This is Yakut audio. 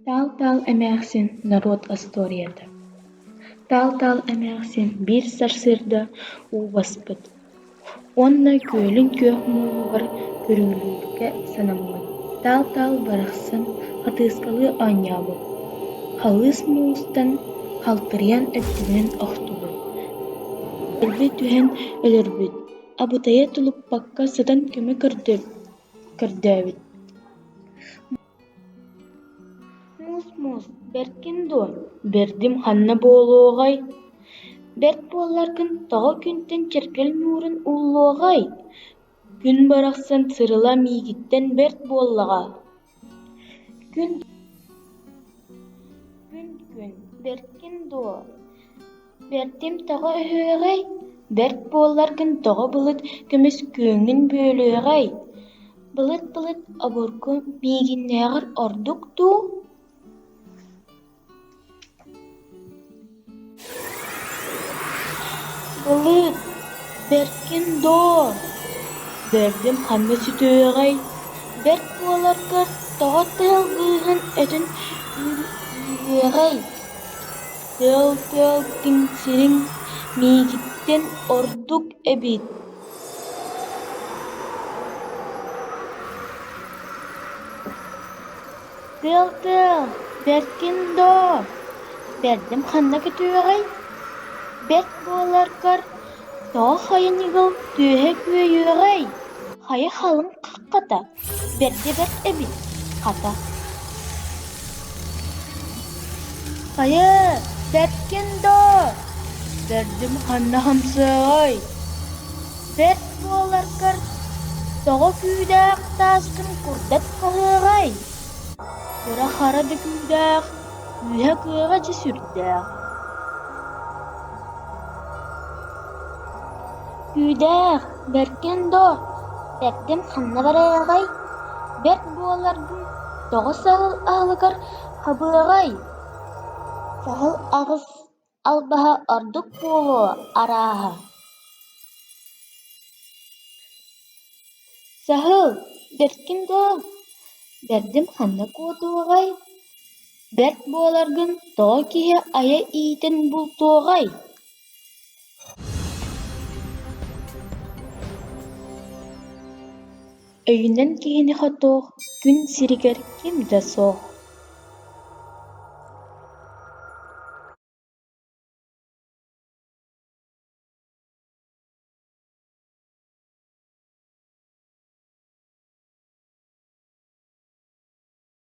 Таал-таал эмээхсин норуот остуоруйата Таал-таал эмээхсин биир сарсыарда уу баспыт уонна күөлүн күөх мууһугар күрүлүүргэ санаммыт. Таал-таал барахсан хатыыскалыы оонньообут, халыыс муустан халтарыйан өттүгүнэн охтубут, дэлби түһэн өлөрбүт, абытайа тулуппакка сытан көмө көрдөөбүт Муус-муус, бэркин дуо, бэрдим ханна буолуоҕай, бэрт буолларгын тоҕо күнтэн чиргэл ньуурун ууллуоҕай, күн барахсан сырыла миигиттэн бэрт буоллаҕа Күн күн, бэркин дуо, бэрдим тоҕо өһүөҕэй, бэрт буолларгын тоҕо былыт көмүс күөҥҥүн бүөлүөҕэй, былыт-былыт обургу миигиннээҕэр ордук дуу Былыт, бэркин доо, бэрдим ханна сүтүөҕэй, бэрт буоларгар тоҕо тыал быыһын өтөн үүрүөҕэй, тыал-тыал тиҥсириҥ миигиттэн ордук эбит Тыал-тыал, бэркин доо, бэрдим ханна көтүөҕэй, бэрт буоларгар тоҕо хайа ньыгыл түөһэ күөйүөҕэй, хайа халыҥ хаххата, бэрдэ бэрт эбит, хата Хайа, бэркин доо, бэрдим ханна хамсыаҕай, бэрт буоларгар тоҕо күүдээх тааскын курдат хаһыаҕай, кыра-хара да күүдээх, күүһэ-кыаҕа дьэ сүрдээх Күүдээх, бэркин доо, бэрдим ханна барыаҕай, бэрт буоларгын тоҕо саһыл аһылыгар хабыаҕай, саһыл аҕыс албаһа ордук буолуо арааһа Саһыл, бэркин дуо, бэрдим ханна куотуоҕай, бэрт буоларгын тоҕо киһи айа иитэн бултуоҕай Өйүнэн киһини хотуох күн сиригэр ким да суох.